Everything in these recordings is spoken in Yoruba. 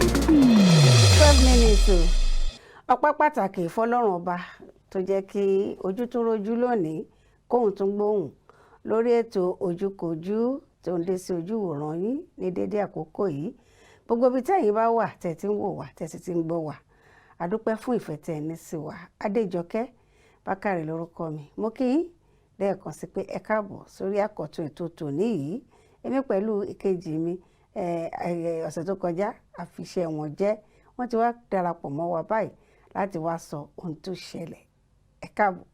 12 minutes o. Ọpẹ́ pàtàkì fọ́lọ́run ọba tó jẹ́ kí ojú tó rójú lónìí, kóhun tún gbóhùn lórí ètò Ojúkojú tó ń dé sí ojúwòrán yín ní dédé àkókò yìí. Gbogbo ibi tẹ́yin bá wà tẹ́ ti ń wò wá, tẹ́ sì ti ń gbọ́ wá, àdúpẹ́ fún ìfẹ́ tẹ́ ẹ ní sí wa. Adéjọkẹ́ Bákàrẹ̀ lórúkọ mi. Mo kí yín lẹ́ẹ̀kan sí pé ẹ káàbọ̀ sórí àkọ́tún ètò tòní yìí. Èmi pẹ̀lú ìkejì mi, ọ̀sẹ̀ tó kọjá àfiṣẹ́ wọn jẹ́, wọ́n ti wá darapọ̀ mọ́ wa báyìí láti wá sọ ohun tó ṣẹlẹ̀. Ẹ káàbọ̀.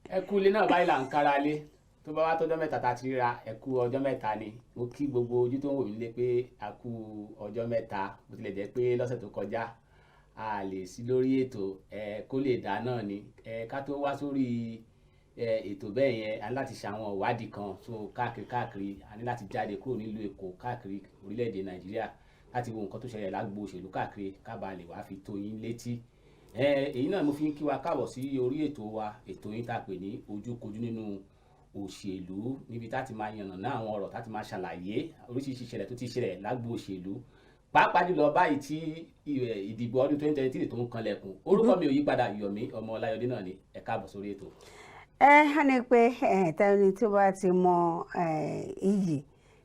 Ẹ kú ilé náà, báyìí là ń kára lé. Tó bá wá tọ́jọ́ mẹ́ta tá a ti ríra, ẹ kú ọjọ́ mẹ́ta ni. Mo kí gbogbo ojú tó ń wò mí lé pé a kú ọjọ́ mẹ́ta. Bó tilẹ̀ jẹ́ pé lọ́sẹ̀ tó kọjá a lè sí lórí ètò, ẹ kó lè dá náà ni. Ẹ ká tó wá sórí ẹ ètò bẹ́ẹ̀ yẹn, a ní láti ṣe àwọn ìwádìí kan tó káàkiri káàkiri. A ní láti jáde kúrò nílùú Èkó, káàkiri orílẹ̀-èdè Nàìjíríà, láti wo nǹkan tó ṣẹlẹ̀ lágbo òṣèlú káàkiri, ká bàa lè wá fi tó yín létí. Èyí náà mo fi ń kí wa káàbọ̀ sí orí ètò wa, ètò yín tá a pè ní Ojúkojú nínú òṣèlú, níbi tá a ti máa yànnàná àwọn ọ̀rọ̀, tá a ti máa ṣàlàyé oríṣiríṣi ìṣẹ̀lẹ̀ tó ti ṣẹlẹ̀ lágbo òṣèlú, pàápàá jùlọ báyìí tí ìdìbò ọdún 2023 tó ń kanlẹ̀kùn. Orúkọ mi ò yí padà, Yọ̀mí ọmọ Ọláyọdé náà ni. Ẹ káàbọ̀ sórí ètò. Ẹ á ní pé ẹ tẹni tí ó bá ti mọ iyì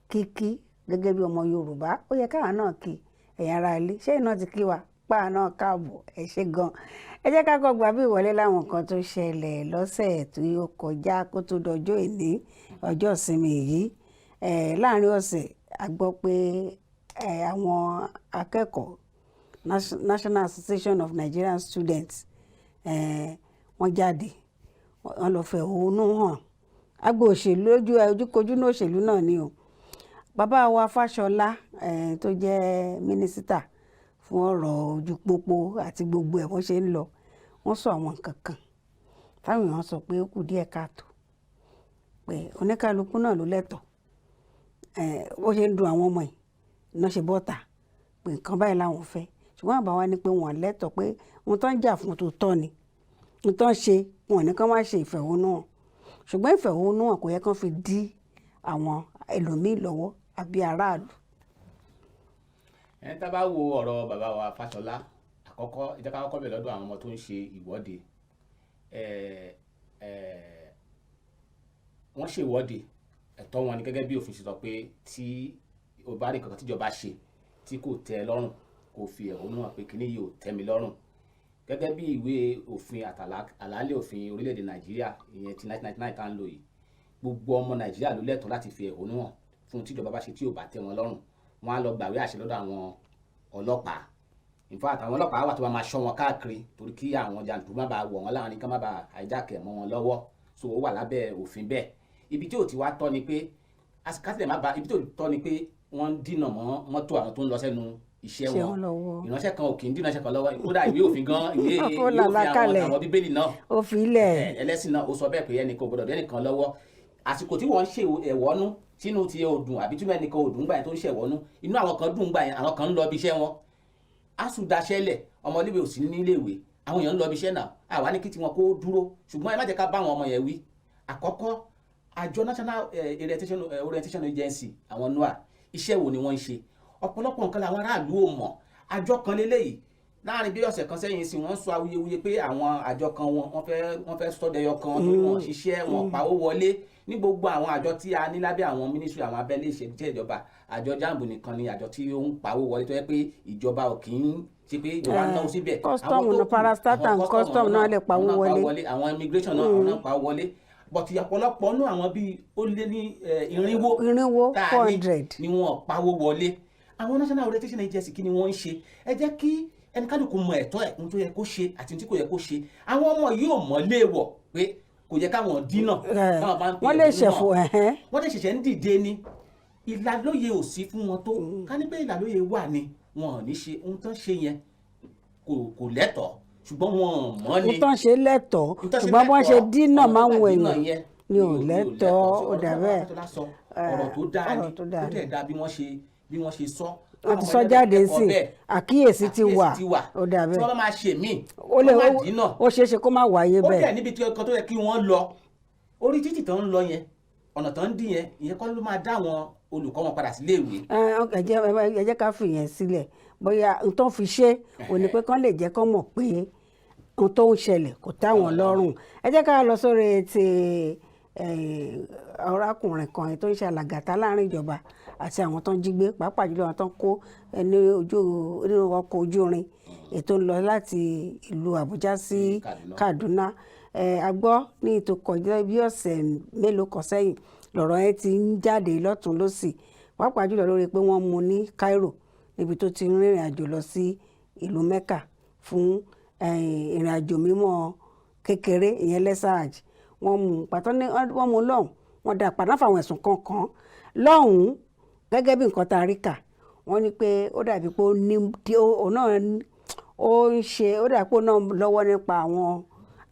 kíkí gẹ́gẹ́ bí ọmọ Yorùbá, ó yẹ káwa náà kí ẹ̀yin ará ilé. Ṣé iná ti kí wa páà náà káàbọ̀? Ẹ ṣé gan. Ẹ jẹ́ ká kọ́ gba bí ìwọlé láwọn nǹkan tó ṣẹlẹ̀ lọ́sẹ̀ tó yóò kọjá kó tó dọjọ́ ìní, ọjọ́ ìsinmi yìí. Láàrin ọ̀sẹ̀, a gbọ́ pé àwọn akẹ́kọ̀ọ́ National Association of Nigerian Students, wọ́n jáde, wọ́n lọ fẹ̀hónú hàn. Agbo òṣèlú, lójú ojúkojú ní òṣèlú náà ni o. Bàbá wa Fáṣọlá, tó jẹ́ mínísítà fún ọ̀rọ̀ ojú pópó àti gbogbo ẹ̀ bó ṣe ń lọ, wọ́n sọ àwọn nǹkan kan táwọn èèyàn sọ pé ó kù díẹ̀ káàtó, pé oníkálukú náà ló lẹ́tọ̀ọ́ bó ṣe ń dun àwọn ọmọ yìí náà ṣe bọ́ta pé nǹkan báyìí làwọn fẹ́. Ṣùgbọ́n àbá wa ní pé wọ́n lẹ́tọ̀ọ́, pé ohun tó ń jà fún tó tọ́ ni ohun tó ń ṣe. Wọn ní kán má ṣe ìfẹ̀hónúhàn, ṣùgbọ́n ìfẹ̀hónúhàn kò yẹ kán fi dí àwọn ẹlòmíì lọ́wọ́ àbí aráàlú. Ẹni tá a bá wo ọ̀rọ̀ bàbá wa Fáṣọlá, àkọ́kọ́, ẹ jẹ́ ká kọ́kọ́ bẹ̀rẹ̀ lọ́dọ̀ àwọn ọmọ tó ń ṣe ìwọ́de. Ẹ ẹ wọ́n ṣe ìwọ́de, ẹ̀tọ́ wọn ni gẹ́gẹ́ bí òfin ṣe sọ pé tí o bá rí kankan tíjọba ṣe tí kò tẹ́ ẹ lọ́rùn, kó fi ẹ̀hónú hàn pé kíní yìí ò tẹ́ mi lọ́rùn, gẹ́gẹ́ bí ìwé òfin àtàlálẹ̀ òfin orílẹ̀-èdè Nàìjíríà, ìyẹn ti 1999 tá ń lò yìí. Gbogbo ọmọ Nàìjíríà ló lẹ́tọ̀ọ́ láti fi ẹ̀hónú hàn fún tíjọba bá ṣe tí ò bá tẹ́ wọn lọ́rùn. Wọ́n á lọ gbàwé àṣẹ lọ́dọ̀ àwọn ọlọ́pàá. In fact, àwọn ọlọ́pàá wà tó bá máa ṣọ́ wọn káàkiri, torí kí àwọn jàǹdùkú má bàa wọ̀ wọ́n láàrin, kí wọ́n má bàa hijack ẹ̀ mọ́ wọn lọ́wọ́. So ó wà lábẹ́ òfin bẹ́ẹ̀. Ibi tí ò ti wá tọ́ ni pé kásìlẹ̀ má ba, ibi tí ò tọ́ ni pé wọ́n ń dínà mọ́ mọ́tò àwọn tó ń lọ sẹ́nu iṣẹ́ ṣé wọn. Wọn lọ́wọ́. Ìránṣẹ́ kan ò kì í dínà iṣẹ́ kan lọ́wọ́. Kódà ìwé òfin gan, ìwé Ó ìwé òfin làlákàlẹ̀. àwọn Bíbélì náà, ó fi ilẹ̀. Ẹlẹ́sìn náà, ó sọ bẹ́ẹ̀ pé ẹnìkan ò gbọdọ̀ dé ẹnìkan lọ́wọ́. Àsìkò tí wọ́n ń ṣe ẹ̀wọ́nú sínú ti òdùn àbí tí ẹnìkan òdùn gbà yẹn tó ń ṣe ẹ̀wọ́nú, inú àwọn kan dùn gbà yẹn, àwọn kan ń lọ ibi iṣẹ́ wọn. ASUU daṣẹ́lẹ̀, ọmọléèwé ò sí níléèwé, àwọn èèyàn ń lọ ibi iṣẹ́ náà. Àwa ní kí tiwọn kó dúró, ṣùgbọ́n ẹ má jẹ́ ká bá àwọn ọmọ yẹn wí. Àkọ́kọ́, àjọ National Orientation Agency, àwọn NOA, iṣẹ́ wo ni wọ́n ń ṣe? Ọ̀pọ̀lọpọ̀ nǹkan làwọn aráàlú ò mọ̀. Àjọ kan lélẹ́yìí, láàrin bí ọ̀sẹ̀ kan sẹ́yìn sí, wọ́n sọ awuyewuye pé àwọn àjọ kan wọn wọ́n fẹ́ sọ́dẹ̀yọ kan torí wọ́n ṣiṣẹ́ wọn pawó wọlé. Ní gbogbo àwọn àjọ tí a ní lábẹ́ àwọn ministry, àwọn abẹ́lé iṣẹ́ ìjọba, àjọ JAMB nìkan ni àjọ tí ó ń pawó wọlé, tó yẹ pé ìjọba ò kì í ṣe pé ìjọba ń náwó síbẹ̀. Custom Àwọn tó ní kù, parastatal àwọn custom náà lè pawó àwọn náà wọlé. Wọlé, àwọn immigration náà, àwọn náà pawó wọlé, but ọ̀pọ̀lọpọ̀ nú àwọn bíi ó lé ní 400 400 tá a four ní hundred ni wọn pawó wọlé. Àwọn National Orientation Agency, kí ni wọ́n ń ṣe? Ẹ jẹ́ kí Ẹni kálukú mọ ẹ̀tọ́ ẹ̀, ohun tó yẹ kó ṣe àti ohun tí kò yẹ kó ṣe. Àwọn ọmọ yìí ò mọ̀ léèwọ̀ pé kò yẹ káwọn dínà táwọn bá ń pè wọ́n lè ẹ̀hónú hàn. ṣẹ̀fọ̀ ẹ̀hẹ́n. Wọ́n lè ṣẹ̀ṣẹ̀ ń dìde ni, ìlàlóye ò sí fún wọn tó. Ká ní pé ìlàlóye wà ni, wọn ò ní ṣe ohun tán ṣe yẹn, kò lẹ́tọ̀ọ́, ṣùgbọ́n wọn ò mọ̀ ni. Ohun tán ṣe lẹ́tọ̀ọ́, Ohun tán ṣe ṣùgbọ́n bọ́n ṣe lẹ́tọ̀ọ́, dínà ọ̀nà máa ń tó wọ gbà dínà èèyàn yẹn ni ò lẹ́tọ̀ọ́. Ó Ọ̀rọ̀ dà tó bẹ́ẹ̀. bá sọ, ọ̀rọ̀ tó dáa ni. Ọ̀rọ̀ tó dáa Ó ni. dẹ̀ dáa bí wọ́n ṣe sọ. Wọ́n ti sọ jáde sí i, àkíyèsí ti wà. Ó dà Tí bẹ́ẹ̀. wọ́n bá máa ṣe míì, Ó lè wọ́n má dínà. Ó ṣeé ṣe kó má wáyé Ó dẹ̀ bẹ́ẹ̀. níbi tí ọkàn tó yẹ kí wọ́n lọ, orí títì tó ń lọ yẹn, ọ̀nà tó ń dí yẹn, ìyẹn kọ́ ló máa dá àwọn olùkọ́ wọn padà sílé ìwé. Ẹ jẹ́ ká fìyẹn sílẹ̀. Bóyá n tó fi ṣe ò ní pé kán lè jẹ́ kán mọ̀ pé n tó ń ṣẹlẹ̀ kò tẹ́ àwọn lọ́rùn. Ẹ jẹ́ ká lọ sórí ti arákùnrin kan tó ń ṣe alàgàtà láàrin ìjọba àti àwọn tó ń jí gbé, pàápàá jùlọ àwọn tó ń kó ní ojú nínú ọkọ̀ ojú irin ètò ń lọ láti ìlú Àbújá sí Kaduna. Kaduna. A gbọ́ ní ètò kọjá bí ọ̀sẹ̀ mélòó kan sẹ́yìn lọ̀rọ̀ yẹn ti ń jáde lọ́tún lọ́sì, pàápàá jùlọ lórí pé wọ́n mú ní Cairo níbi tó ti ń rìnrìn àjò lọ sí ìlú Mecca fún ìrìn àjò mímọ́ kékeré, ìyẹn lesser hajj. Wọ́n mú pàtó ní wọ́n mú lọ́hùn, wọ́n dá padà fáwọn ẹ̀sùn kankan lọ́hùn. Gẹ́gẹ́ bí nǹkan tá a rí kà, wọ́n ní pé ó dàbí pé ó ní òun náà ó ń ṣe, ó dàbí pé ó náà lọ́wọ́ nípa àwọn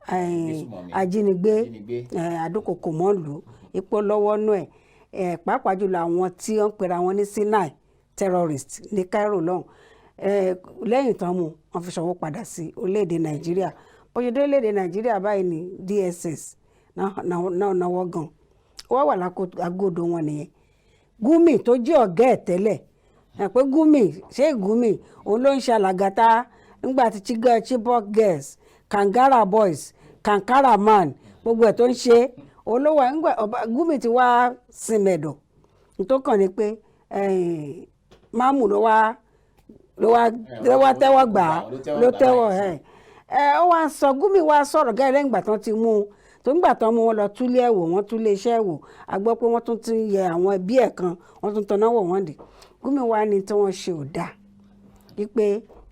Ìgbésùmọ̀mí. ajínigbé, Ajínigbé. Adúkòkò mọ́lù ipò lọ́wọ́ nú ẹ̀, pàápàá jùlọ àwọn tí wọ́n ń pera wọn ní Sinai terrorist ní Cairo lọ́hùn. Lẹ́yìn tán mú wọn fi ṣọwọ́ padà sí orílẹ̀-èdè Nàìjíríà. Bó ṣe dé orílẹ̀-èdè Nàìjíríà báyìí ní DSS náà náwó gan, ó wá wà lágòdò wọn nìyẹn. Gumi tó jẹ́ ọ̀gá ẹ̀ tẹ́lẹ̀ ẹ̀ pé Gumi, ṣé Gumi òun ló ń ṣe alàgàtà nígbà tí Chibok Girls, Kankara Boys, Kankara Man, gbogbo ẹ̀ tó ń ṣe òun ló wà nígbà ọba. Gumi ti wá sinmẹ̀dọ̀ tó kàn ní pé Mámù ló wá tẹ́wọ́ gbà á, ló tẹ́wọ́ ẹ̀ ẹ̀. Ó wá sọ, Gumi wá sọ̀rọ̀ gẹ́gẹ́ lẹ́yìn ìgbà tán ti mú un, tó ń gbà tán mú wọn lọ túlé ẹ̀ wò, wọ́n túlé iṣẹ́ wò. A gbọ́ pé wọ́n tún ti yẹ àwọn ẹbí ẹ̀ kan, wọ́n tún tọ́ná wọ̀ wọ́n dì. Gumi wá ní tí wọ́n ṣe ò dáa, wípé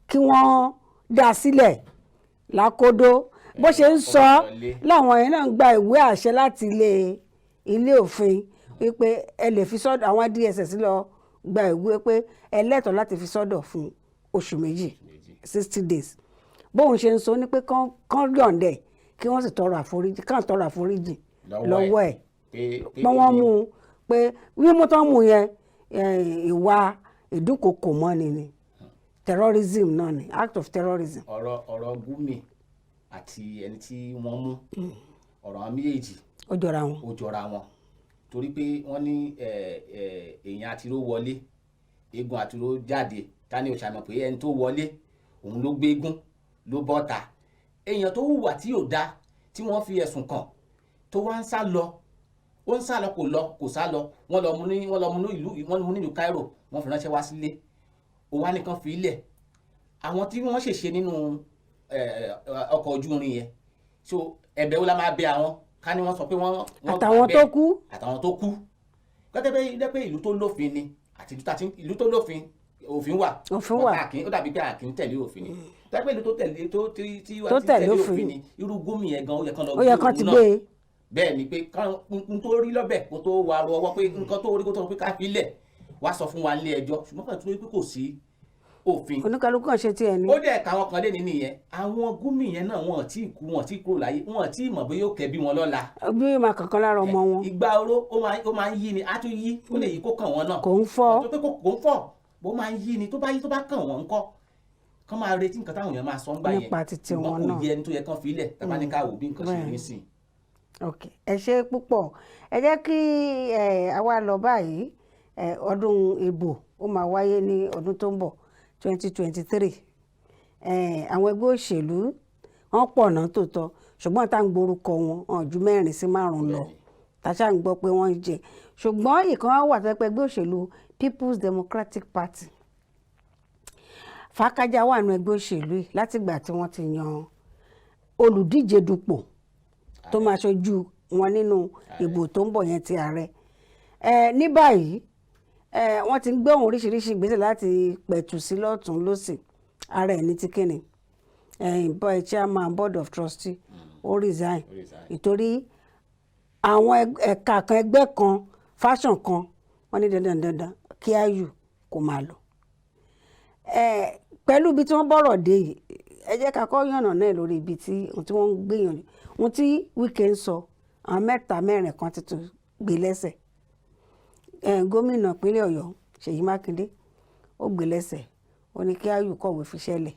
kí wọ́n dá sílẹ̀ lákòdó. Bó ṣe ń sọ láwọn yẹn náà ń gba ìwé àṣẹ láti ilé òfin wípé ẹ lè fi sọ́dọ̀ àwọn DSS lọ gba ìwé pé ẹ lẹ́tọ̀ọ́ láti fi sọ́dọ̀ fún oṣù 2, 60 days. Bóun ṣe ń sọ ní pé kán yọ̀ǹdẹ̀, kí wọ́n sì tọrọ àforíjì, kán tọrọ àforíjì lọ́wọ́ ẹ̀ pé wọ́n mú un, pé mímú tán mú yẹn, ìwà ìdúnkokò mọ́ni ni, terrorism náà ni, act of terrorism. Ọ̀rọ̀ Gumi àti ẹni tí wọ́n mú, ọ̀rọ̀ àwọn méjèèjì Ó jọra wọn. Ó jọra wọn torí pé wọ́n ní èèyàn àtiró wọlé, eégún àtiró jáde. Ta ni ò ṣàmọ̀ pé ẹni tó wọlé òun ló gbégún ló bọ́ta? Èèyàn tó hùwà tí ò dáa tí wọ́n fi ẹ̀sùn kàn, tó wá ń sá lọ, ó ń sá lọ, kò lọ, kò sá lọ, wọ́n lọ mú ní ìlú, wọ́n mú nílùú Cairo, wọ́n fi ránṣẹ́ wá sílé, ó wá nìkan fi ilẹ̀ àwọn tí wọ́n ṣèṣe nínú ọkọ̀ ojú irin yẹn. So ẹ̀bẹ̀ wo la máa bẹ̀ àwọn ká ní wọ́n sọ pé wọ́n gbà Àtàwọn tó bẹ́ẹ̀. kú. Àtàwọn tó kú. Gẹ́gẹ́ bẹ́ẹ̀ pé ìlú tó lófin ni àti ìlú tó lófin, òfin wà. Òfin wà. Ó dàbí pé a kì í tẹ̀lé òfin ni. Tẹ́pẹ́ ìlú tó tẹ̀lé tó tí tí Tó tí tẹ̀lé tẹ̀lé òfin òfin. ni, irú Gumi yẹn gan, ó yẹ kán lọ Ó yẹ gbé kán òun ti náà. gbé e. Bẹ́ẹ̀ ni pé n tó rí lọ́bẹ̀ kó tó wà rọ ọwọ́ pé nǹkan tó rí kó tó pé ká fi lẹ̀ wá sọ fún wa nílé ẹjọ́, ṣùgbọ́n kàn tó rí pé kò sí òfin. Oníkálukú kan ṣe tiẹ̀ ni. Ó dẹ̀ káwọn kan lé ní nìyẹn. Àwọn Gumi yẹn náà, wọn ò tí ì kú, wọn ò tí ì kúrò láyé, wọn ò tí ì mọ̀ bóyá ó kẹ́bí wọn lọ́la. Bí yóò máa kankan lára ọmọ wọn. Ìgbà oró ó máa ń yí ni, á tún yí, ó lè yí kó kàn wọ́n náà. Kò ń fọ́. Tó pé kò ń fọ́, bó máa ń yí ni, tó bá yí, tó bá kàn wọ́n ńkọ́? Kán máa retí nǹkan táwọn èèyàn máa sọ ń gbà yẹn. Nípa titi Ṣùgbọ́n wọn kò náà. yẹ ẹni tó yẹ kán fi ilẹ̀ tàbá ní ká wò bí nǹkan ṣe rí sí. Ok, ẹ ṣe púpọ̀. Ẹ jẹ́ kí àwa lọ báyìí. Ọdún ìbò ó máa wáyé ní ọdún tó ń bọ̀, 2023. Àwọn ẹgbẹ́ òṣèlú wọ́n pọ̀ náà tòótọ́, ṣùgbọ́n tá à ń gborúkọ wọn, wọn ju mẹ́rin sí márùn-ún lọ tàṣà ń gbọ́ pé wọ́n ń jẹ. Ṣùgbọ́n ìkan wà tó yẹ pé ẹgbẹ́ òṣèlú People's Democratic Party, Fàákájà wà nínú ẹgbẹ́ òṣèlú yìí látìgbà tí wọ́n ti yan olùdíje dupò tó máa ṣojú wọn nínú ìbò tó ń bọ̀ yẹn, ti ààrẹ. Ní báyìí, wọ́n ti ń gbé ohun oríṣiríṣi ìgbésẹ̀ láti pẹ̀tù sí lọ́tún lọ́sì. Ara ẹ̀ ní ti kíni, chairman board of trustee, ó resign. Ó resign. Ìtorí àwọn ẹ̀ka kan, ẹgbẹ́ kan, faction kan, wọ́n ní dandan dandan kí Ayu kó máa lọ. Pẹ̀lú ibi tí wọ́n bọ̀rọ̀ dé yìí, ẹ jẹ́ ká kọ́ yànnà náà lórí ibi tí ohun tí wọ́n ń gbìyànjú, ohun tí Wike ń sọ, àwọn mẹ́ta mẹ́rin kan ti tún gbé lẹ́sẹ̀. Gómìnà ìpínlẹ̀ Ọ̀yọ́, Ṣèyí Mákindé, ó gbé lẹ́sẹ̀, ó ní kí Ayu kọ̀wé fiṣẹ́ lẹ̀.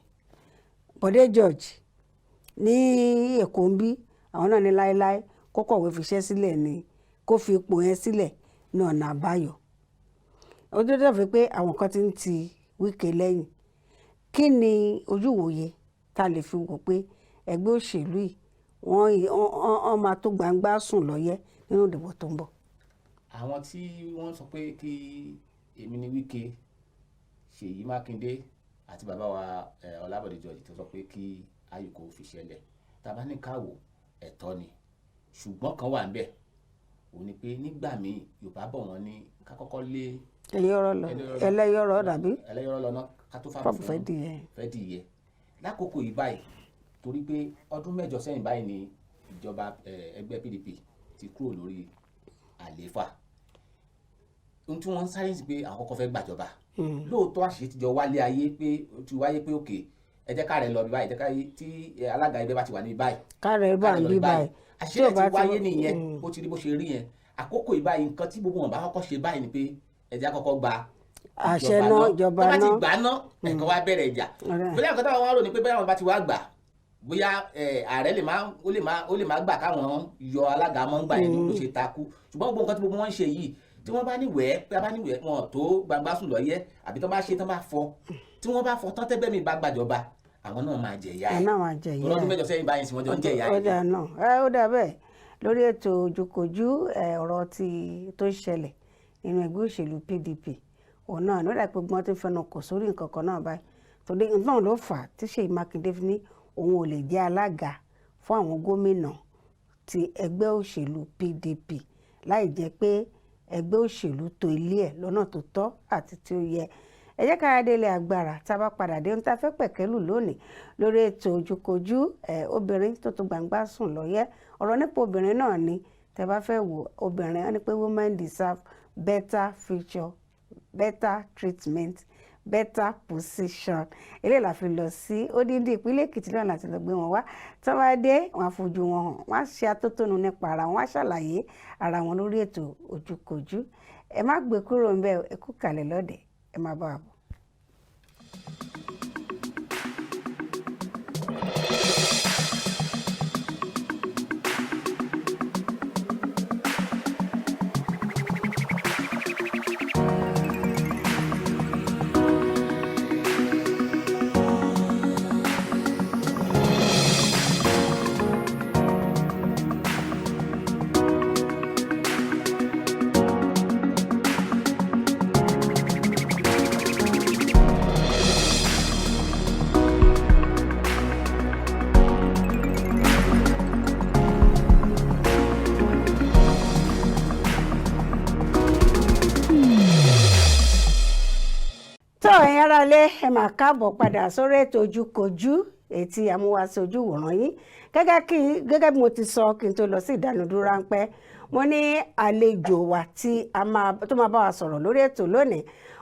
Bọ̀dé George ní Èkó ń bí, àwọn náà ní láéláé, kó kọ̀wé fiṣẹ́ sílẹ̀ ni, kó fi ipò yẹn sílẹ̀ ní ọ̀nà àbáyọ. Ó tó dẹ̀ fi pé àwọn kan ti ń ti Wike lẹ́yìn. Kí ni ojúwòye tá a lè fi wò pé ẹgbẹ́ òṣèlú yìí wọ́n máa tó gbangba sùn lọ́yẹ́ nínú ìdìbò tó ń bọ̀? Àwọn tí wọ́n sọ pé kí èmi ní Wike, Ṣèyí Mákindé àti bàbá wa Ọlábọ̀dé George tó sọ pé kí Ayu kó fi ṣẹlẹ̀, tàbá ní káwò, ẹ̀tọ́ ni. Ṣùgbọ́n kan wà níbẹ̀, òun ni pé nígbà míì, Yorùbá bọ̀, wọ́n ní ká kọ́kọ́ lé ẹlẹ́yọ̀rọ̀ lọ, ẹlẹ́yọ̀rọ̀ dàbí ẹlẹ́yọ̀rọ̀ lọ ná ká tó fàbọ̀ fàbọ̀ fẹ́ dìyẹ. Fẹ́ dìyẹ lákòókò yìí báyìí, torí pé ọdún 8 sẹ́yìn báyìí ni ìjọba ẹgbẹ́ PDP ti kúrò lórí àlééfà. Ohun tí wọ́n ń sáré sí pé àwọn kọ́kọ́ fẹ́ gbàjọba. Lóòótọ́, àṣìṣe ti jọ wálé ayé pé ó ti wáyé pé òkè, ẹ jẹ́ ká rẹ̀ lọ bí báyìí, ẹ jẹ́ ká tí alága ẹgbẹ́ bá ti wà níbi báyìí, kárẹ̀ bá ń lọ bí báyìí. Àṣìṣe Tí ò ti bá ti wáyé nìyẹn. Ó ti rí bó ṣe rí yẹn. Àkókò yìí báyìí, nǹkan tí gbogbo wọn bá kọ́kọ́ ṣe báyìí ni pé ẹ jẹ́ á kọ́kọ́ gba àṣẹ náà, ìjọba tó bá ti náà. gbà ná, ẹ̀kan wá bẹ̀rẹ̀ ìjà. Ọ̀rẹ́. Bóyá nǹkan táwọn wá rò ní pé bóyá àwọn bá ti wá gbà, bóyá ààrẹ lè má ó lè má ó lè má gbà káwọn yọ alága mọ́ ńgbà yẹn ló ṣe takú. Ṣùgbọ́n gbogbo nǹkan tí gbogbo wọn ń ṣe yìí, tí wọ́n bá ní wẹ́ẹ́ pé a bá ní wẹ́ẹ́, wọn ò tó gbangba sùn lọ́yẹ́, àbí tó bá ṣe tán bá fọ, tí wọ́n bá fọ tán, tẹ́gbẹ́ mi bá gbàjọba, àwọn náà máa jẹ̀yà ẹ̀ ẹ̀ náà máa jẹ̀yà lọ́dún ẹ̀. 8 sẹ́yìn báyìí sí, wọ́n jọ ń jẹ̀yà Ó ẹ̀. dà náà ẹ, ó dà bẹ́ẹ̀. Lórí ètò Ojúkojú, ọ̀rọ̀ tí tó ń ṣẹlẹ̀ nínú ẹgbẹ́ òṣèlú PDP, òun náà ló dà pé gbọ́n tó fẹnu kò sórí nǹkan kan náà báyìí, torí náà ló fà á tí Ṣèyí Mákindé fi ní òun ò lè jẹ́ alága fún àwọn gómìnà ti ẹgbẹ́ òṣèlú PDP láì jẹ́ pé ẹgbẹ́ òṣèlú tó ilé ẹ̀ lọ́nà tó tọ́ àti tí ó yẹ. Ẹ jẹ́ ká délé agbára. Tá a bá padà dé, ohun tá a fẹ́ pẹ̀kẹ́lù lónìí lórí ètò Ojúkojú, ẹ obìnrin tó tó gbangba sùn lọ́yẹ́, ọ̀rọ̀ nípa obìnrin náà ni. Tẹ́ bá fẹ́ wò obìnrin, wọ́n ní pé women deserve better future, better treatment, better position. Eléyìí la fi lọ sí odindi ìpínlẹ̀ Èkìtì náà láti lọ gbé wọn wá. Tí wọ́n bá dé, wọ́n á fojú wọn hàn, wọ́n á ṣe atótónu nípa ara wọn, wọ́n á ṣàlàyé ara wọn lórí ètò Ojúkojú. Ẹ má gbé kúrò ńbẹ̀, ẹ kú kalẹ̀ lọ́dẹ̀, ẹ má bá wa bọ̀. Tó, ẹ̀yin aráalé, ẹ máa káàbọ̀ padà sórí ètò Ojúkojú ètí àmúwáṣe ojúwòrán yín. Gẹ́gẹ́ bí mo ti sọ kí n tó lọ sí ìdánudúró ráńpẹ́, mo ní àlejò wa tí a máa tó máa bá wa sọ̀rọ̀ lórí ètò lónìí,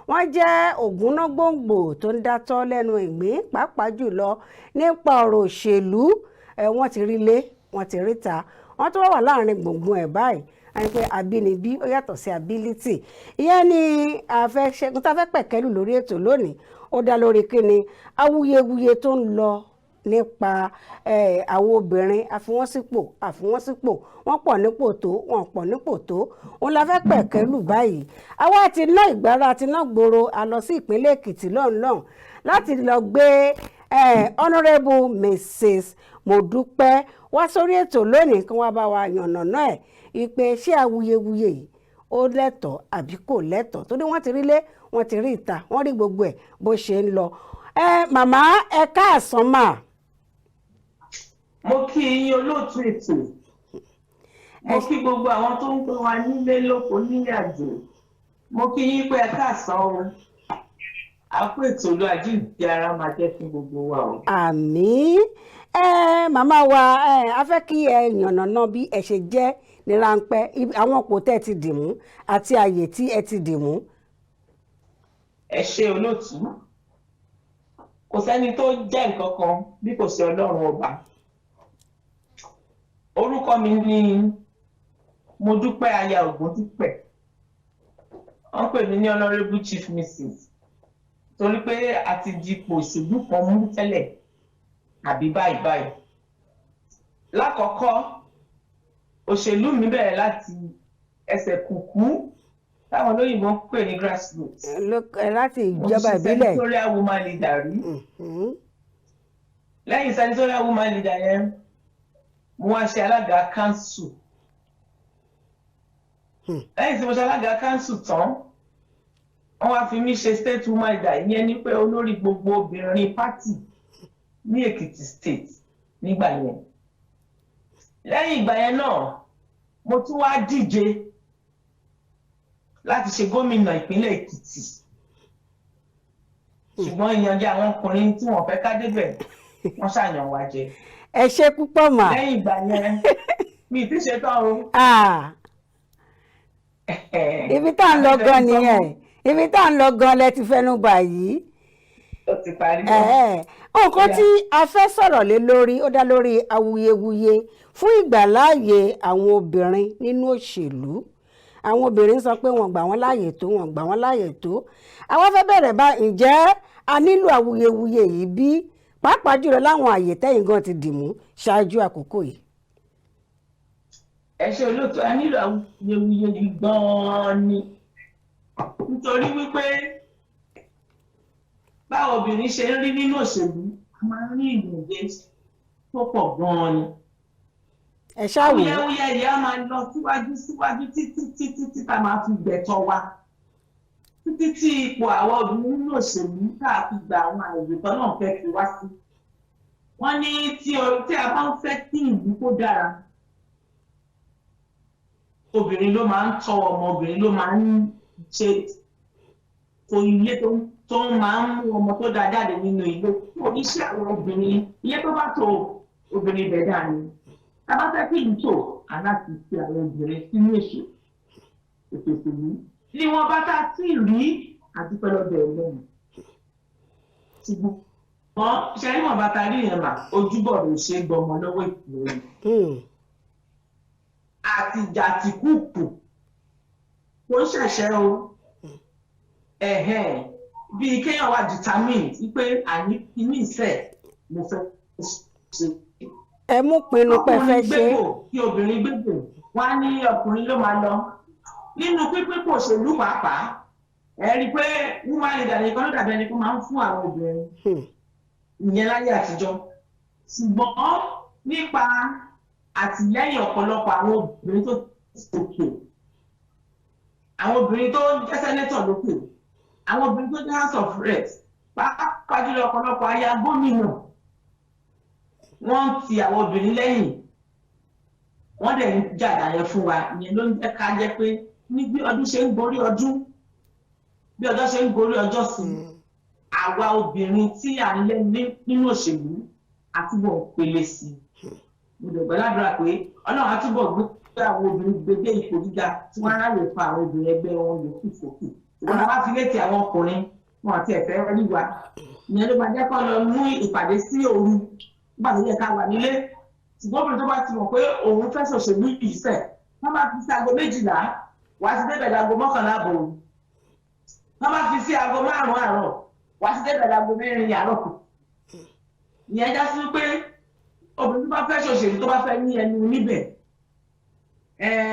wọ́n jẹ́ ògúnnágbòǹgbò tó ń dátọ́ lẹ́nu ìgbín, pàápàá jùlọ nípa ọ̀rọ̀ òṣèlú. Wọ́n ti rí lé, wọ́n ti rí ta, wọ́n tó wà láàrin gbùngbùn ẹ̀ báyìí. A ní pé àbínibí ó yàtọ̀ sí ability. Ìyẹn ni a fẹ́ ṣẹ́gun tá a fẹ́ pẹ̀kẹ́lù lórí ètò lónìí. Ó dá lórí kíni? Awuyewuye tó ń lọ nípa àwọn obìnrin, àfiwọ́nsípò, àfiwọ́nsípò, wọ́n pọ̀ nípò tó, wọ́n pọ̀ nípò tó, òun la fẹ́ pẹ̀kẹ́lù báyìí. Àwa ti ná ìgbára, ti ná gbòòrò, a lọ sí ìpínlẹ̀ Èkìtì lọ́hùn-lọ́hùn láti lọ gbé Honourable Mrs Modúpẹ́ wá sórí ètò lónìí kí wọ́n bá wa yànnàná ẹ̀ ìpè ṣé awuyewuye yìí ó lẹ́tọ̀ọ́ àbí kò lẹ́tọ̀ọ́, torí wọ́n ti rí lé, wọ́n ti rí ìta, wọ́n rí gbogbo ẹ̀ bó ṣe ń lọ. Ẹ màmá, ẹ káàsán mà. Mo kí yín, olóòtú ètò. Mo kí gbogbo àwọn tó ń gbọ́ wa nílé lóko, nílé àjò. Mo kí yín pé ẹ káàsán o. A kú ètò olú, àjíǹde ara máa jẹ́ fún gbogbo wa o. Àmín. Ẹ màmá wa, ẹ a fẹ́ kí ẹ yànnàná bí ẹ ṣe jẹ́ ní ráńpẹ́, àwọn ipò tẹ́ ẹ ti dì mú àti àyè tí ẹ ti dì mú. Ẹ ṣe, olóòtú. Kò sẹ́ni tó jẹ́ nǹkan kan bí kò sí Ọlọ́run Ọba. Orúkọ mi ni Modúpẹ́ aya Ògúndípẹ̀. Wọ́n pè mí ní Honourable Chief Mrs torí pé a ti di ipò òṣèlú kan mú tẹ́lẹ̀ àbí báyìí báyìí. Lákọ̀ọ́kọ́, òṣèlú mi bẹ̀rẹ̀ láti ẹsẹ̀ kùkú táwọn olóyìnbó ń pè ní grassroots. Láti Mo ti ìjọba ṣe ìbílẹ̀. Senatorial woman leader rí. Lẹ́yìn senatorial woman leader yẹn, mo wá ṣe alága council. Lẹ́yìn tí mo ṣe alága council tán, wọ́n wá fi mí ṣe state woman leader, ìyẹn ní pé olórí gbogbo obìnrin party ní Èkìtì State nígbà yẹn. Lẹ́yìn ìgbà yẹn náà, mo tún wá díje láti ṣe gómìnà ìpínlẹ̀ Èkìtì, ṣùgbọ́n ìyànjẹ àwọn ọkùnrin tí wọ́n fẹ́ ká débẹ̀, wọ́n ṣàyàn wá jẹ. Ẹ ṣe púpọ̀ mà. Lẹ́yìn ìgbà yẹn, mi ì tí ṣe tán o. Ah, ibi tá à ń lọ gan nìyẹn, ibi tá à ń lọ gan lẹ ti fẹnu bà yìí. Ó ti parí. Ẹ̀ẹ́, nǹkan tí a fẹ́ sọ̀rọ̀ lé lórí, ó dá lórí awuyewuye fún ìgbàláàyè àwọn obìnrin nínú òṣèlú. Àwọn obìnrin sọ pé wọ́n gbà wọ́n láàyè tó, wọ́n gbà wọ́n láàyè tó. Àwọn fẹ́ bẹ̀rẹ̀ bá, ǹjẹ́ a nílò awuyewuye yìí bí, pàápàá jùlọ láwọn àyè tẹ́yìn gan ti dì mú ṣáájú àkókò yìí? Ẹ ṣe, olóòtú. A nílò awuyewuye yìí gan-an ni, nítorí wípé báwo obìnrin ṣe ń rí nínú òṣèlú, a máa ń rí ìyànjẹ tó pọ̀ gan-an ni. Ẹ ṣáà wò ó. Awuyewuye yìí á máa lọ síwájú síwájú títí títí tí tá a máa fi gbẹ̀tọ́ wa, títí tí ipò àwọn obìnrin nínú òṣèlú tá a fi gba àwọn àyè tó náà fẹ́ fi wá sí. Wọ́n ní tí a bá ń fẹ́ kí ìlú kó dára, obìnrin ló máa ń tọ́ ọmọ, obìnrin ló máa ń ṣe tó ilé, tó máa ń mú ọmọ tó dáa jáde nínú ilé. Oníṣẹ́ àwọn obìnrin, ilé tó bá tó, obìnrin ibẹ̀ dáa ni. Tá a bá fẹ́ kí ìlú tò, aláti fi àwọn obìnrin sínú ètò òṣèlú ní wọn bá tá a tí ì rí àdúpẹ́ lọ́dọ̀ ẹ̀ lẹ́nu. Ṣùgbọ́n ṣe rí wọn bá ta rí yẹn mà, ojúbọ̀ ló ṣe é gbọmọ lọ́wọ́ ìpínlẹ̀ àtìjà tìkúùkù kò ń ṣẹ̀ṣẹ̀ o. Ẹ̀hẹ́n, bíi kéèyàn wà determined wípé àní kíní ìfẹ́ mo fẹ́ ṣe. Ẹ mú pinnu pé ẹ fẹ́ Ọkùnrin ṣe é. gbépò kí obìnrin gbépò, wọn á ní ọkùnrin ló máa lọ. Nínú pípín òṣèlú pàápàá, ẹ rí i pé woman leader nìkan ló dàbí ẹni kó máa ń fún àwọn obìnrin, ìyẹn láyé àtijọ́. Ṣùgbọ́n nípa àtìlẹ́yìn ọ̀pọ̀lọpọ̀ àwọn obìnrin tó sòkè, àwọn obìnrin tó jẹ́ senator lókè, àwọn obìnrin tó jẹ́ House of Reps, pàápàá jùlọ ọ̀pọ̀lọpọ̀ aya gómìnà, wọ́n ń ti àwọn obìnrin lẹ́yìn, wọ́n dẹ̀ ń jàdá yẹn fún wa. Ìyẹn ló ń jẹ́ ká jẹ́ pé ní bí ọdún ṣe ń gorí ọdún, bí ọjọ́ ṣe ń gorí ọjọ́ sí i, àwa obìnrin tí à ń lẹ́nu nínú òṣèlú àtúbọ̀ pele sí i. Mo dẹ̀ gbàdúrà pé Ọlọ́run á túbọ̀ gbé àwọn obìnrin gbé ipò gíga tí wọ́n á lè fa àwọn obìnrin ẹgbẹ́ wọn yòókù sókè. Ṣùgbọ́n wọ́n á fi létí àwọn ọkùnrin wọn àti ẹ̀fẹ́ rí wa, ìyẹn ló máa jẹ́ kó lọ mú ìpàdé sí òru nígbà tó yẹ ká wà nílé. Ṣùgbọ́n obìnrin tó bá ti mọ̀ pé òun fẹ́ ṣòṣèlú yìí sẹ̀, wọ́n bá fi sí aago 12, wàá ti débẹ̀ láago 11 àbọ̀ òru. Wọ́n bá fi sí aago 5 àárọ̀, wàá ti débẹ̀ láago 4 àárọ̀ kù. Ìyẹn já sí pé obìnrin tó bá fẹ́ ṣòṣèlú, tó bá fẹ́ ní ẹnu níbẹ̀,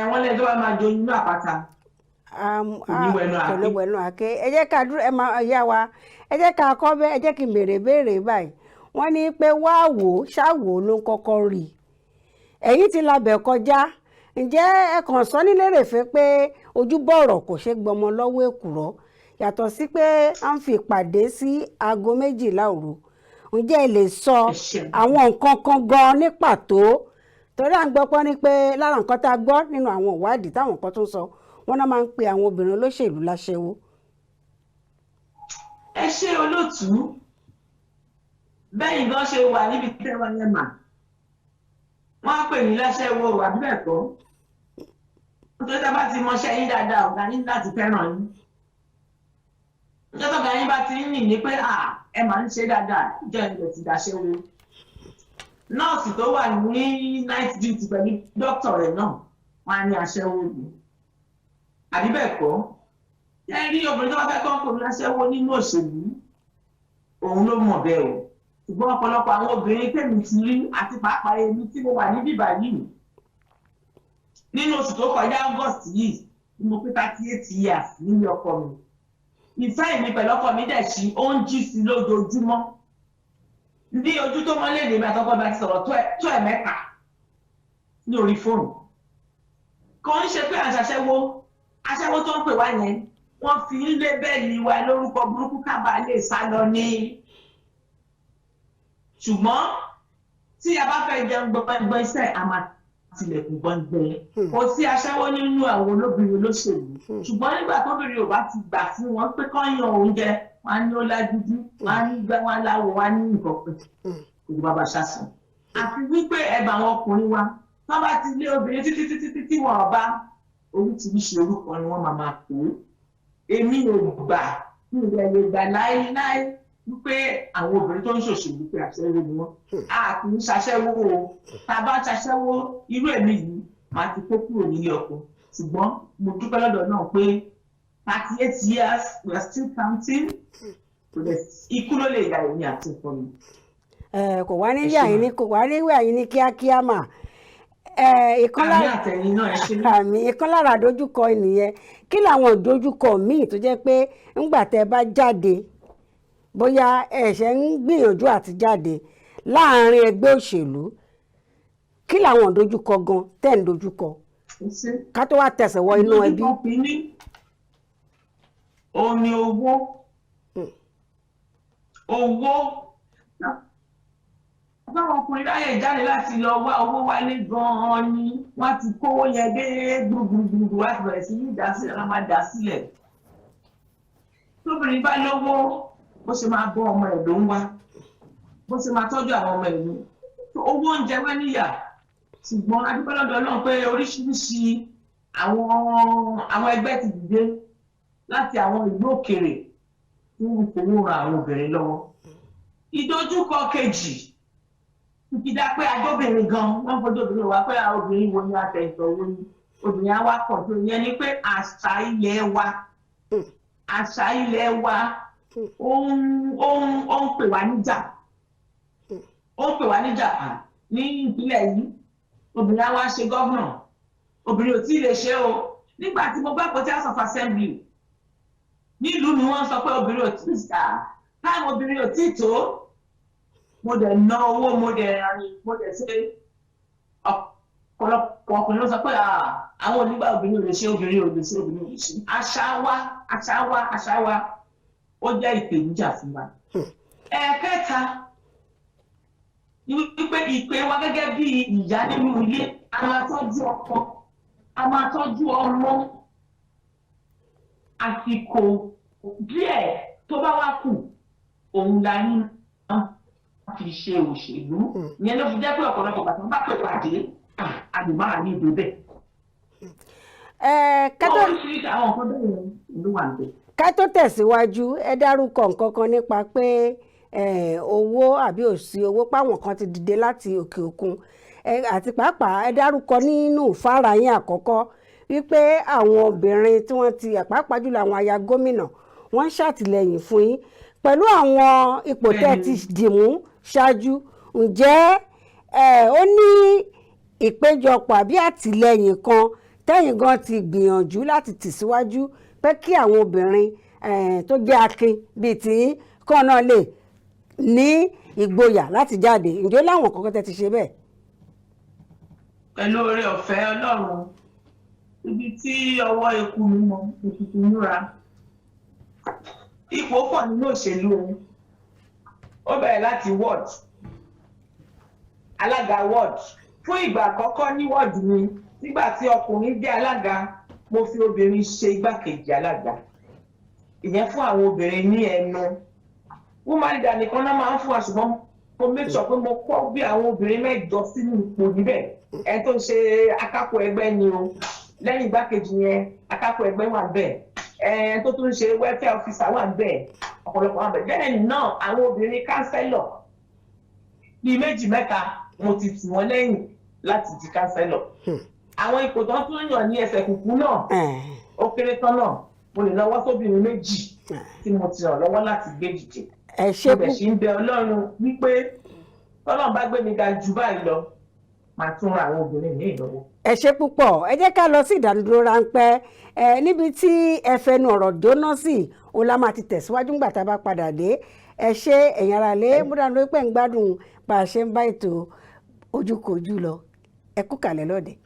wọ́n lẹ́yìn tó bá máa jo inú àpáta, kò ní wẹnu kò ní àáké. wẹnu àáké. Ẹ jẹ́ ká dúró, ẹ máa yá wa, ẹ jẹ́ ká kọ́ bẹ́, ẹ jẹ́ kí n béèrè béèrè báyìí. Wọ́n ní pé wá wò ó, ṣáwò ló ń kọ́kọ́ rí i. Ẹ̀yin ti labẹ̀ kọjá, ǹjẹ́ ẹ kàn sọ nílé rèfé pé ojúbọ̀rọ̀ kò ṣeé gbọmọ lọ́wọ́ èkùrọ́, yàtọ̀ sí pé à ń fi ìpàdé sí aago 12 òru, ǹjẹ́ ẹ lè sọ Ẹ ṣeun. àwọn nǹkan kan gan ní pàtó? Torí à ń gbọ́ pọ́n ní pé lára nǹkan tá a gbọ́ nínú àwọn ìwádìí táwọn kan tó ń sọ, wọ́n náà máa ń pe àwọn obìnrin olóṣèlú láṣẹ́wó. Ẹ ṣé olóòtú. Bẹ́yìn gan ṣe wà níbi tẹ́wọ́ yẹn mà, wọ́n á pè ní láṣẹ́wó, àbí bẹ́ẹ̀ kọ́? Nítorí tá a bá ti mọṣẹ́ yín dáadáa, ọ̀gá yín láti fẹ́ràn yín. Níjọ́ tọ́gá yín bá ti ń yìn ní pé ẹ máa ń ṣe dáadáa, jẹ́ ilẹ̀ ti dàṣẹ́wó. Nọ́ọ̀sì tó wà ní night duty pẹ̀lú dókítà rẹ̀ náà, wọ́n á ní aṣẹ́wó ni, àbí bẹ́ẹ̀ kọ́? Ẹ rí obìnrin tó bá fẹ́ kọ́ kó láṣẹ́wó nínú òṣèlú, òun ló mọ̀ bẹ́ẹ̀ o. Ṣùgbọ́n ọ̀pọ̀lọpọ̀ àwọn obìnrin tèmi ti rí, àti pàápàá èmi tí mo wà ní bíbá yìí, nínú oṣù tó kọjá, August yìí ni mo pé 38 years nílé ọkọ mi. Ìfẹ́ èmi pẹ̀lú ọkọ mi dẹ̀ ṣí, ó ń jí sí lójoojúmọ́. Ní ojú tó mọ́ léde, mi àtọkọ mi àti sọ̀rọ̀ tó ẹ̀ mẹ́ta ní orí fóònù. Kò ń ṣe pé à ń ṣaṣẹ́wó. Aṣẹ́wó tó ń pè wá yẹn, wọ́n fi ń lé bẹ́ẹ̀lì wa lórúkọ burúkú kábà lè sá lọ ní. Ṣùgbọ́n tí a bá fẹ́ jẹun gbọngbọn iṣẹ́, a máa tilẹ̀kùn gbọngbọn. Kò sí aṣẹ́wó nínú àwọn olóbìnrin olóṣèlú. Ṣùgbọ́n nígbà tóbìnrin ò bá ti gbà fún wọn pé kán yan oúnjẹ, wọn á ní ó lágídí, wọn á ní gbẹ, wọn á láwo, wọn á ní nǹkan pé kò ní bàbá ṣàṣùn. Àti wípé ẹ̀bà àwọn ọkùnrin wa tó bá ti lé obìnrin títí títí títí, wọn ọba oríṣiríṣi orúkọ ni wọ́n máa máa pè é. Èmi ò gbà, mi ò lè gbà láéláé wípé àwọn obìnrin tó ń ṣòṣèlú pé aṣẹ́wó ni wọ́n. A kì í ṣaṣẹ́wó o. Tá a bá ṣaṣẹ́wó, irú èmi yìí máa ti kó kúrò nílé ọkọ. Ṣùgbọ́n mo dúpẹ́ lọ́dọ̀ náà pé 38 years, we are still counting. Ikú ló lè ya èmi àti ọkọ mi. Kò wá ní yà yín ní, kò wá ní wà yín ní kíákíá mà. Ìkan Àmì àtẹ̀yìn náà, ẹ ṣe. Àmì. Ìkan lára àdójúkọ nìyẹn. Kí làwọn ìdojúkọ míì tó jẹ́ pé ńgbà tẹ́ bá jáde, bóyá ẹ̀ṣẹ̀ ń gbìyànjú àti jáde láàárín ẹgbẹ́ òṣèlú, kí làwọn ìdojúkọ gan tẹ́ ń dojúkọ, ká tó wá tẹ̀sẹ̀ wọ inú ẹbí? Ìdojúkọ kìíní òun ni owó. Owó báwọn ọkùnrin ráyè jáde láti lọ wá owó wálé gan-an ni wọ́n ti kówó yẹn dé gbùgbùgbùgbù, wá ti bẹ̀rẹ̀ sí ní ìdásílẹ̀, wọ́n máa dá sílẹ̀. Tóbìnrin bá lówó, bó ṣe máa bọ́ ọmọ ẹ̀ ló ń wá, bó ṣe máa tọ́jú àwọn ọmọ ẹ̀ ní owó oúnjẹ wẹ́ níyà. Ṣùgbọ́n a dúpẹ́ lọ́dọ̀ Ọlọ́run pé oríṣiríṣi àwọn ẹgbẹ́ ti dìde láti àwọn ìlú òkèèrè tí wọ́n fowó ran àwọn obìnrin lọ́wọ́. Ìdojúkọ kejì, ìkìdá pé adóbìnrin gan, wọ́n fojú obìnrin wá pé obìnrin wo ni, àtẹ̀yìntọ̀ wo ni, obìnrin á wá pọ̀ tó. Yẹn ni pé àṣà ilẹ̀ wa ó ń pè wá níjà, ó ń pè wá níjà ní ìpínlẹ̀ yìí. Obìnrin á wá ṣe governor, obìnrin ò tí ì lè ṣe o. Nígbà tí mo gbà pọ̀ tí House of Assembly nílùú mi, wọ́n sọ pé obìnrin ò tí ì sà táwọn obìnrin ò tí ì tó. Mo dẹ̀ ná owó, mo dẹ̀ rìn, mo dẹ̀ ṣe. Ọ̀pọ̀lọpọ̀ ọkùnrin ló sọ pé àwọn onígbà obìnrin ò lè ṣe, obìnrin ò lè ṣe, obìnrin ò lè ṣe. Àṣà wa, àṣà wa, àṣà wa, ó jẹ́ ìpèníjà fún wa. Ẹ̀ẹ̀kẹta ni wípé ìpè wa gẹ́gẹ́ bí ìyá nínú ilé, a máa tọ́jú ọkọ, a máa tọ́jú ọmọ. Àsìkò díẹ̀ tó bá wá kù, òun la ní fi ṣe òṣèlú. Ìyẹn ló fi jẹ́ pé ọ̀pọ̀lọpọ̀ bàtà bá pè pàdé, a lè máa ní ìdè bẹ́ẹ̀. Ká tó Oríṣiríṣi àwọn nǹkan bẹ́ẹ̀ ló wà níbẹ̀. Ká tó tẹ̀síwájú, ẹ dárúkọ nǹkan kan nípa pé owó àbí òsì owó, páwọn kan ti dìde láti òkè òkun, àti pàápàá ẹ dárúkọ nínú ìfára yín àkọ́kọ́ wípé àwọn obìnrin tí wọ́n ti, pàápàá jùlọ àwọn aya gómìnà, wọ́n ń ṣàtìlẹ́yìn fún yín pẹ̀lú àwọn ipò tẹ́ ẹ ti dìmú ṣáájú. Ǹjẹ́ ó ní ìpéjọpọ̀ àbí àtìlẹ́yìn kan tẹ́yìn gan ti gbìyànjú láti tì síwájú pé kí àwọn obìnrin tó jẹ́ akin bíi tiyín kàn náà lè ní ìgboyà láti jáde? Ǹjẹ́ ó láwọn kankan tẹ́ ti ṣe bẹ́ẹ̀? Pẹ̀lú oore ọ̀fẹ́ Ọlọ́run, ibi tí ọwọ́ eku mi mọ òtútù múra. Ipò pọ̀ nínú òṣèlú o. Ó bẹ̀rẹ̀ láti ward, alága ward. Fún ìgbà àkọ́kọ́ ní ward mi, nígbà tí ọkùnrin jẹ́ alága, mo fi obìnrin ṣe igbákejì alága. Ìyẹn fún àwọn obìnrin ní ẹnu. Woman leader nìkan náà máa ń fún wa, ṣùgbọ́n mo make sure pé mo kọ́ bí àwọn obìnrin 8 sínú ipò níbẹ̀. Ẹni tó ń ṣe akápò ẹgbẹ́ ni o, lẹ́yìn igbákejì yẹn akápò ẹgbẹ́ wà bẹ́ẹ̀, ẹni tó tún ń ṣe welfare officer wà bẹ́ẹ̀, ọ̀pọ̀lọpọ̀ wà bẹ́ẹ̀. Bẹ́ẹ̀ náà àwọn obìnrin kánsẹ́lọ̀ bíi 2, 3 mo ti tì wọ́n lẹ́yìn láti di kánsẹ́lọ̀. Àwọn ipò tó tún yàn ní ẹsẹ̀ kùkú náà ó kéré tán náà, mo lè lọ́wọ́ sóbìnrin 2 tí mo ti ràn lọ́wọ́ láti gbé dìde. Ẹ ṣé. Mo bẹ̀ sí ń bẹ Ọlọ́run wípé Ọlọ́run bá gbé mi ga jù báyìí lọ, màá tún ra àwọn obìnrin míì lọ́wọ́. Ẹ ṣé púpọ̀. Ẹ jẹ́ ká lọ sí ìdánudúró ráńpẹ́ ẹ níbi tí ẹ fẹnu ọ̀rọ̀ jóná sí, òun la máa ti tẹ̀síwájú ńgbà tá a bá padà dé. Ẹ ṣé ẹ̀yin ará lé, múdà lórí pẹ̀ ń gbádùn bá a ṣe ń bá ètò Ojúkojú lọ. Ẹ kú kàlẹ̀ lọ́dẹ̀.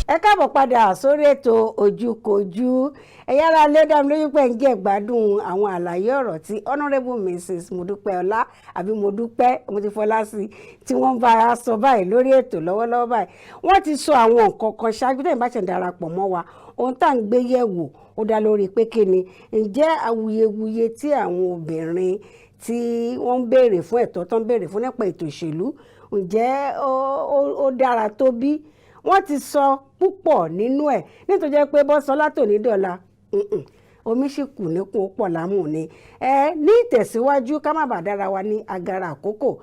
Ẹ káàbọ̀ padà sórí ètò Ojúkojú. Ẹ̀yin ará lé, dá mi lójú pé ń jẹ́ ìgbádùn àwọn àlàyé ọ̀rọ̀ tí Honourable Mrs. Modúpẹ́ọlá àbí Modúpẹ́ mo ti fọlá sí tí wọ́n ń bá a sọ báyìí lórí ètò lọ́wọ́lọ́wọ́ báyìí. Wọ́n ti sọ àwọn nǹkan kan ṣáájú tẹ̀yìn bá ṣe ń darapọ̀ mọ́ wa. Ohun tá à ń gbé yẹ̀wò ó dá lórí pé kí ni ǹjẹ́ awuyewuye tí àwọn obìnrin tí wọ́n ń béèrè fún ẹ̀tọ́ tó ń béèrè fún nípa ètò ìṣèlú, ǹjẹ́ ó dára tó bí? Wọ́n ti sọ púpọ̀ nínú ẹ̀, nítorí jẹ́ pé bọ́sọ látòní dọ̀la omi sì kù níkùn pọ̀ lámù ni. Ẹ ní ìtẹ̀síwájú ká má bàa dára wa ní agara àkókò,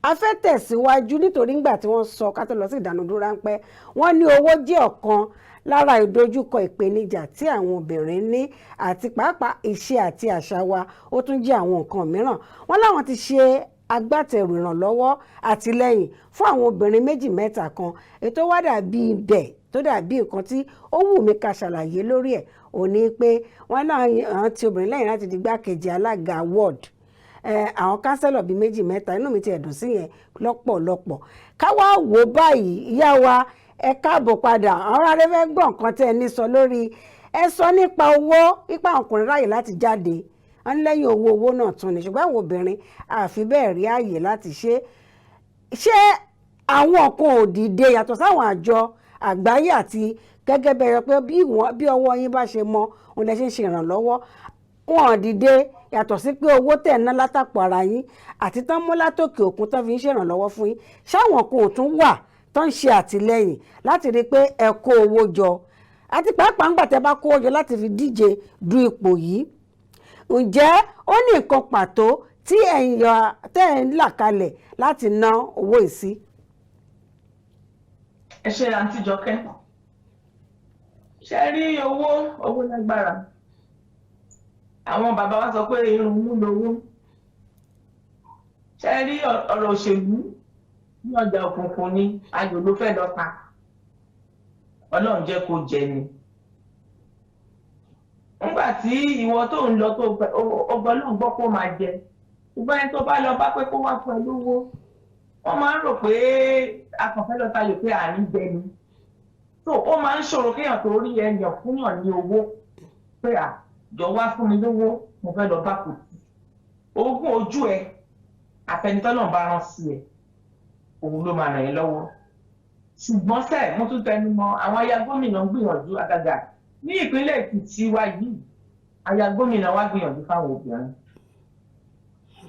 a fẹ́ tẹ̀síwájú nítorí ńgbà tí wọ́n sọ ká tó lọ sí ìdánudúró ráńpẹ́, wọ́n ní owó jẹ́ ọ̀kan lára ìdojúkọ ìpèníjà tí àwọn obìnrin ní, àti pàápàá ìṣe àti àṣà wa, ó tún jẹ́ àwọn nǹkan mìíràn. Wọ́n láwọn ti ṣe agbátẹrù ìrànlọ́wọ́ àtìlẹ́yìn fún àwọn obìnrin 2, 3 kan. Ètò wá dàbí ibẹ̀ tó dàbí nǹkan tí ó wù mí ká ṣàlàyé lórí ẹ̀ ò ní pé wọ́n náà ti obìnrin lẹ́yìn láti di igbákejì alága ward, àwọn kánsẹ́lọ̀ bíi 2, 3. Inú mi ti ẹ̀dùn sí yẹn lọ́pọ̀lọpọ̀. Ká wá wò báyìí, ìyá wa ẹ káàbọ̀ padà. Àwọn ará fẹ́ gbọ́ nǹkan tẹ́ ẹ ní sọ lórí ẹ sọ nípa owó, ipa ọkùnrin ráyè láti jáde, wọ́n ní lẹ́yìn owó owó náà tún ni, ṣùgbọ́n àwọn obìnrin àfi bẹ́ẹ̀ rí ààyè láti ṣe. Ṣé àwọn kan ò dìde yàtọ̀ sáwọn àjọ àgbáyé àti gẹ́gẹ́ bẹ́ẹ̀ pé bí ọwọ́ yín bá ṣe mọ òun lẹ ṣe ń ṣe ìrànlọ́wọ́, wọn ò dìde yàtọ̀ sí pé owó tẹ̀ ń ná látàpọ̀ ara yín àti tán mú látòkè òkun tán fi ń ṣèrànlọ́wọ́ fún yín, ṣáwọn kan ò tún wà tán ń ṣe àtìlẹ́yìn láti rí i pé ẹ kó owó jọ, àti pàápàá ńgbà tẹ́ bá kó owó jọ láti fi díje du ipò yìí, ǹjẹ́ ó ní nǹkan pàtó tí ẹ̀yin tẹ́ ẹ̀ ń là kalẹ̀ láti ná owó yìí sí? Ẹ ṣe àǹtí Jọkẹ́, ṣe rí owó owó lágbára. Àwọn bàbá wa sọ pé irun mú lówó. Ṣe rí ọ̀rọ̀ òṣèlú ní ọjà òkùnkùn ni, ayò ló fẹ́ lọ ta, Ọlọ́run jẹ́ kó jẹ ni. Nígbà tí ìwọ tó ń lọ tó ọgbọ́n ló ń gbọ́ kó máa jẹ, ṣùgbọ́n ẹni tó bá lọ bá pé kó wá fún ẹ lówó, wọ́n máa ń rò pé akànfẹ́ lọ tayò pé àárín jẹ ni. So ó máa ń ṣòro kéèyàn tó rí ẹyàn fúnyàn ní owó pé à jọ wá fún mi lówó, mo fẹ́ lọ bá kò tí ogún ojú ẹ àfẹnitọ́nà bá rán sí ẹ, òun ló máa ràn ẹ́ lọ́wọ́. Ṣùgbọ́n sẹ́ẹ̀ mo tún tẹnu mọ́, àwọn aya gómìnà ń gbìyànjú, àgàgà ní ìpínlẹ̀ Èkìtì wa yìí, aya gómìnà wa gbìyànjú fáwọn obìnrin,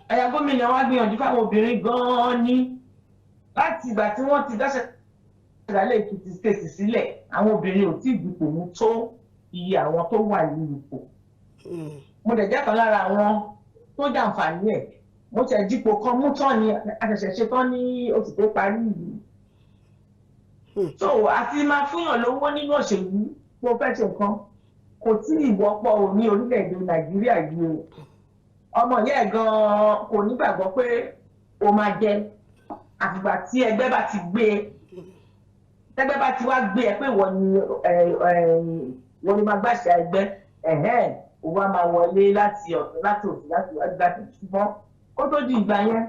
aya gómìnà wa gbìyànjú fáwọn obìnrin gan-an ní. Láti ìgbà tí wọ́n ti dáṣẹ́ ìdálẹ̀ Èkìtì state sílẹ̀, àwọn obìnrin ò tí ì dipò mú tó iye àwọn tó wà ní ipò. Mo dẹ̀ jẹ́ kan lára àwọn tó jàǹfààní ẹ̀. Mo ṣe dípò kan mú tán ni, a ṣẹ̀ṣẹ̀ ṣe tán ní oṣù tó parí yìí. So àti máa fúnyàn lówó nínú òṣèlú tó fẹ́ ṣe nǹkan kò tí ì wọ́pọ̀ o ní orílẹ̀-èdè Nàìjíríà yìí o. Ọmọ ìyá ẹ̀ gan-an kò nígbàgbọ́ pé o máa jẹ àfìgbà tí ẹgbẹ́ bá ti gbé e, tẹ́gbẹ́ bá ti wá gbé ẹ pé ìwọ ni ẹ ẹ ìwọ ni máa gbàṣẹ ẹgbẹ́ ẹ̀hẹ́n, ó wá máa wọlé láti ọ̀tún, láti òsì, láti wájú, láti, ṣùgbọ́n kó tó di ìgbà yẹn,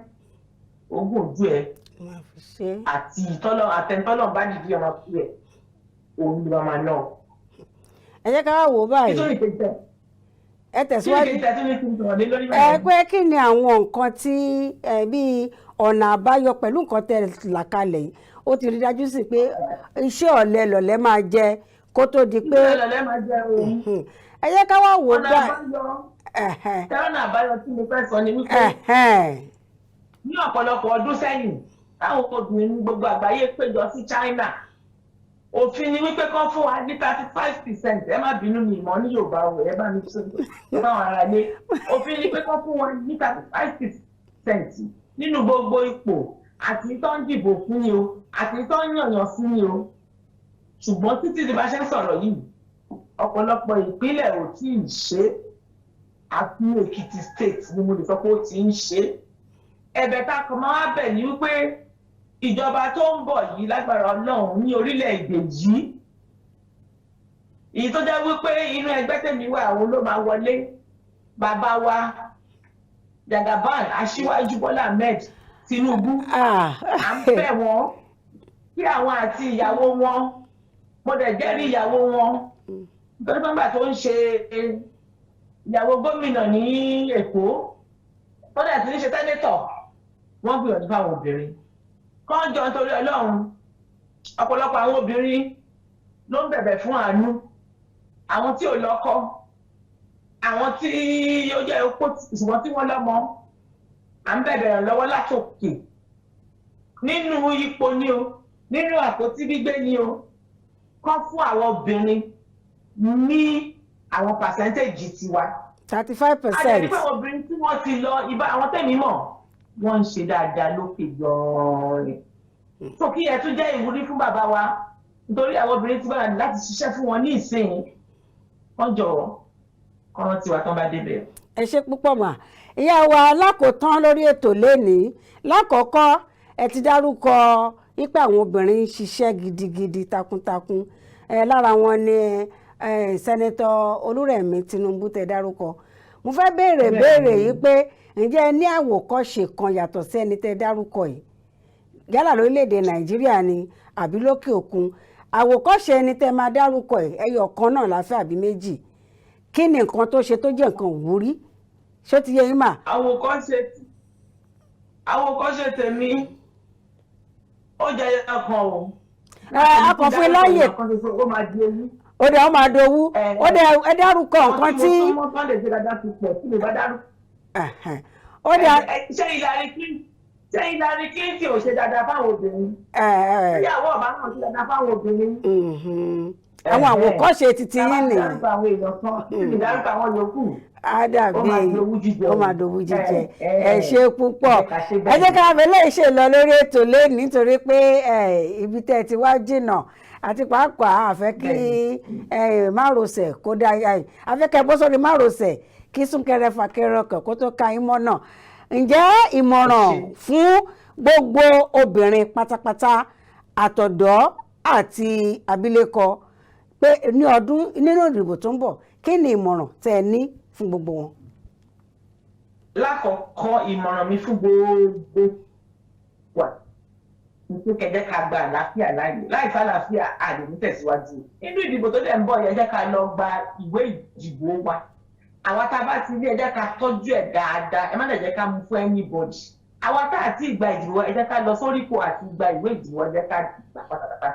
ogún ojú ẹ Máa fi ṣe é. àti ìtọ́lọ́ àtẹnitọ́lọ́ bá dìde ọmọ ẹ, òun ni wọ́n máa ná. Ẹ jẹ́ ká wá wò ó báyìí. Nítorí kejì tẹ Ẹ kí ni tẹ̀síwájú. kejì tẹ tún ní kí n sọ̀rọ̀ lé lórí Ẹ báyìí? pé kí ni àwọn nǹkan tí ẹ bíi ọ̀nà àbáyọ pẹ̀lú nǹkan tẹ́ là kalẹ̀ yìí? Ó ti rí dájú sí pé iṣẹ́ ọ̀lẹ lọ̀lẹ máa jẹ kó tó di pé Ìṣẹ́ lọ̀lẹ́ máa jẹ o. Ẹ jẹ́ ká wá wò ó Ọ̀nà báyìí. àbáyọ tẹ́rọ̀nà àbáyọ tí mo fẹ́ sọ ni wípé ní ọ̀pọ̀lọpọ̀ ọdún sẹ́yìn, táwọn obìnrin gbogbo àgbáyé péjọ sí China, òfin ni wípé kán fún wa ní 35%. Ẹ má bínú, mi ìmọ̀ ní Yorùbá o, ẹ bá mi sọ báwọn ará ilé. Òfin ni pé kán fún wa ní 35% nínú gbogbo ipò, àti tó ń dìbò fún ni o, àti tó ń yànyàn fún ni o. Ṣùgbọ́n títí di bá ṣe ń sọ̀rọ̀ yìí, ọ̀pọ̀lọpọ̀ ìpínlẹ̀ ò tí ì ṣe é, àfi Èkìtì State ni mo lè sọ pé ó ti ń ṣe é. Ẹ̀bẹ̀ tá a kàn máa wá bẹ̀ ni wípé ìjọba tó ń bọ̀ yìí, lágbára Ọlọ́run, ní orílẹ̀-èdè yìí, èyí tó jẹ́ wípé inú ẹgbẹ́ tèmi wà, àwọn ló máa wọlé, bàbá wa Jagaban, Aṣíwájú Bọ́lá Ahmed Tinubu, à ń bẹ̀ wọ́n kí àwọn àti ìyàwó wọn, mo dẹ̀ jẹ́rìí ìyàwó wọn, nítorí pé nígbà tó ń ṣe ìyàwó gómìnà ní Èkó, tó dẹ̀ ti ń ṣe senator, wọ́n gbìyànjú fáwọn obìnrin kán jọ. Nítorí Ọlọ́run, ọ̀pọ̀lọpọ̀ àwọn obìnrin ló ń bẹ̀bẹ̀ fún àánú, àwọn tí ò lọ́kọ, àwọn tí ó jẹ́ opó ṣùgbọ́n tí wọ́n lọ́mọ. À ń bẹ̀bẹ̀ ìrànlọ́wọ́ látòkè, nínú ipò ni o, nínú àpótí gbígbé ni o, kán fún àwọn obìnrin ní àwọn percentage tiwa. 35 Àjẹbí percent. pé àwọn obìnrin tí wọ́n ti lọ ibà, àwọn tẹ̀mí mọ̀, wọ́n ń ṣe dáadáa lókè gan-an ni. So kí ẹ tún jẹ́ ìwúrí fún bàbá wa, nítorí àwọn obìnrin ti bára láti ṣiṣẹ́ fún wọn ní ìsìn, wọ́n jọ̀wọ́ kọ́ rántí wa tán bá débẹ̀. Ẹ ṣe púpọ̀ mà. Ìyá wa, lákòótán lórí ètò lénìí, lákọ̀ọ́kọ́, ẹ ti dárúkọ wípé àwọn obìnrin ń ṣiṣẹ́ gidigidi takuntakun. Ẹ lára wọn ni ẹ Senator Olúrẹ̀mí Tinubu tẹ dárúkọ. Mo fẹ́ béèrè béèrè yìí pé ǹjẹ́ ẹ ní àwòkọ́ṣe kan yàtọ̀ sí ẹni tẹ dárúkọ yìí, yálà lórílẹ̀‐èdè Nàìjíríà ni àbí lókè òkun? Àwòkọ́ṣe ẹni tẹ máa dárúkọ yìí, ẹyọ kan náà láfẹ́ àbí méjì, kí ni nǹkan tó ṣe tó jẹ́ nǹkan ìwúrí? Ṣó ti yé yín mà? Àwòkọ́ṣe tèmi, ó jẹ́ ẹyọ kan o. Ẹ a kàn fún yín láàyè. Ó máa di owó. Ó dẹ̀ ó máa dowú. Ó dẹ̀ ẹ dárúkọ nǹkan tí Àwọn tí mo tán lè ṣe dáadáa ti pọ̀ tí mi bá dárúkọ. Ẹ̀hẹ̀n. Ó dẹ̀ Ṣé Hillary Clinton ò ṣe dáadáa fáwọn obìnrin? Ẹ ẹ Ìyàwó ọba náà ṣe dáadáa fáwọn obìnrin. Àwọn àwòkọ́ṣe titi yín nìyẹn. Dárúkọ àwọn èèyàn kan tí mi dárúkọ àwọn yòókù. Á dàbí Ó máa dowú jíjẹ. Ó máa dowú jíjẹ. Ẹ, Ẹ ṣe púpọ̀. Ẹ jẹ́ ká ṣe bẹ́ẹ̀. Ẹ jẹ́ ká fẹ́ lè ṣe lọ lórí ètò lẹ́nu, nítorí pé ibi tẹ́ ẹ ti wá jìnnà, àti pàápàá àfẹ́ kí márosẹ̀ kó dá, àfẹ́ kẹ́ bọ́ sórí márosẹ̀ kí súnkẹrẹ fàkẹrẹ ọkọ̀ kó tó ka yín mọ́ náà. Ǹjẹ́ ìmọ̀ràn Ẹ ṣé. fún gbogbo obìnrin pátápátá, àtọ̀dọ́ àti abilékọ, pé ní ọdún nínú ìdìbò tó ń bọ̀, kí ni ìmọ̀ràn tẹ́ ẹ ní fún gbogbo wọn? Lákọ̀ọ́kọ́, ìmọ̀ràn mi fún gbogbo wa ní pé kẹjẹ́ ká gba àlàáfíà láàyè. Láì fàlàáfíà, a lè ní tẹ̀síwájú. Nínú ìdìbò tó dẹ̀ ń bọ̀ yẹn, jẹ́ ká lọ gba ìwé ìdìbò wa. Àwa tá a bá ti rí, ẹ jẹ́ ká tọ́jú ẹ̀ dáadáa, ẹ má dẹ̀ jẹ́ ká mú fún anybody. Àwa tá a ti gba ìdìbò wa, ẹ jẹ́ ká lọ sóríkò àti gba ìwé ìdìbò wa, ẹ jẹ́ ká gbà pátápátá.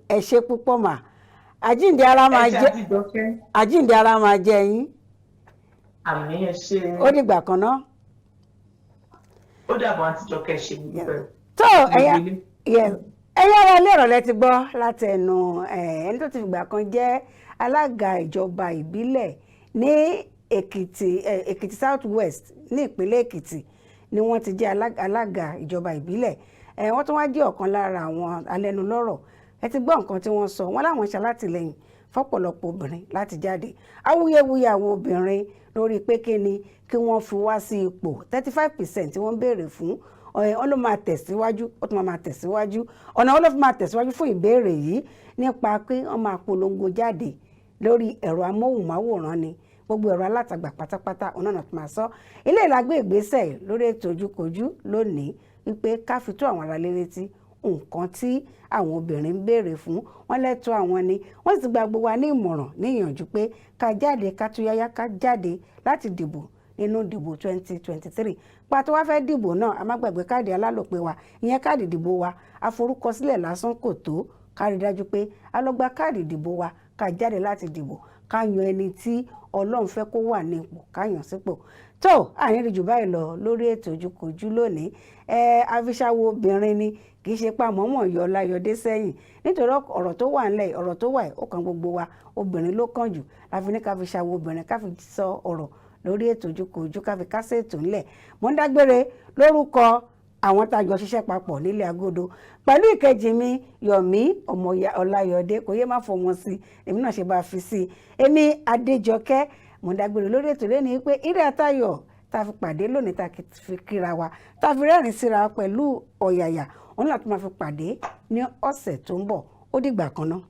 Ẹ ṣe púpọ̀ mà. Àjíǹde ara máa Ẹ ṣe jẹ. àti ìjọkẹ́. Àjíǹde ara máa jẹ yín. Àmín, ẹ ṣe. Ó dìgbà kan náà. Ó dàbọ̀, àti ìjọkẹ́, ṣe mú dúpẹ́. Tó ẹ̀yà Gbogbo ilé. Yes. Ẹ̀yin ará ilé, ìrọ̀lẹ́ ti gbọ́ látẹnu ẹni tó ti fìgbà kan jẹ́ alága ìjọba ìbílẹ̀ ní Èkìtì, Èkìtì South West, ní ìpínlẹ̀ Èkìtì ni wọ́n ti jẹ́ alága ìjọba ìbílẹ̀. Wọ́n tún wá jẹ́ ọ̀kan lára àwọn alẹ́nulọ́rọ̀. Ẹ ti gbọ́ nǹkan tí wọ́n sọ. Wọ́n láwọn ṣalátìlẹ́yìn Fọ́pọ̀lọpọ̀ obìnrin láti jáde, awuyewuye àwọn obìnrin lórí pé kí ni kí wọ́n fi wá sí ipò 35% tí wọ́n ń béèrè fún ẹ, wọ́n ló máa tẹ̀síwájú, ó tún máa tẹ̀síwájú. Ọ̀nà wọn ló fi máa tẹ̀síwájú fún ìbéèrè yìí nípa pé wọ́n máa polongo jáde lórí ẹ̀rọ amóhùnmáwòrán ni, gbogbo ẹ̀rọ alátagbà pátápátá, ọ̀nà náà tó máa sọ ilé ìlàgbé ìgbésẹ̀ lórí ètò Ojúkojú lónìí wípé ká fi tó àwọn aráalé létí nǹkan tí àwọn obìnrin ń béèrè fún wọn, lẹ́tọ̀ọ́ àwọn ni. Wọ́n sì ti gba gbogbo wa ní ìmọ̀ràn, ní ìyànjú pé ká jáde, ká túyáyá, ká jáde láti dìbò nínú ìdìbò 2023. Pàtó wá fẹ́ dìbò náà, a má gbàgbé káàdì alálòpé wa, ìyẹn káàdì ìdìbò wa. Àforúkọsílẹ̀ lásán kò tó. Ká rí dájú pé a lọ gba káàdì ìdìbò wa, ká jáde láti dìbò, ká yan ẹni tí Ọlọ́run fẹ́ kó wà ní ipò, ká yàn sípò. Tó àní jù báyìí lọ lórí ètò Ojúkojú lónìí. Ẹ afiṣàwò obìnrin ni, kì í ṣe pa mọ́mọ́ yọ láyọ̀dé sẹ́yìn, nítorí ọ̀rọ̀ tó wà ńlẹ̀, ọ̀rọ̀ tó wà, ó kan gbogbo wa, obìnrin ló kàn jù. Láfi ní ká fi ṣàwò obìnrin, ká fi sọ ọ̀rọ̀ lórí ètò Ojúkojú, ká fi kásẹ̀ ètò ńlẹ̀. Mo ń dágbére lórúkọ àwọn tá a jọ ṣiṣẹ́ papọ̀ nílé agodo pẹ̀lú ìkejì mi, Yọ̀mí ọmọ Ọláyọ̀dé, kò yé má fọmọ sí i, èmi náà ṣe bá a fi sí i. Èmi Adéjọkẹ́, mo ń dágbére lórí ètò lẹ́ni pé ire àtayọ̀ tá a fi pàdé lónìí, tá a fi kíra wa, tá a fi rẹ́rìn síra pẹ̀lú ọ̀yàyà, òun láti máa fi pàdé ní ọ̀sẹ̀ tó ń bọ̀. Ó dìgbà kan náà.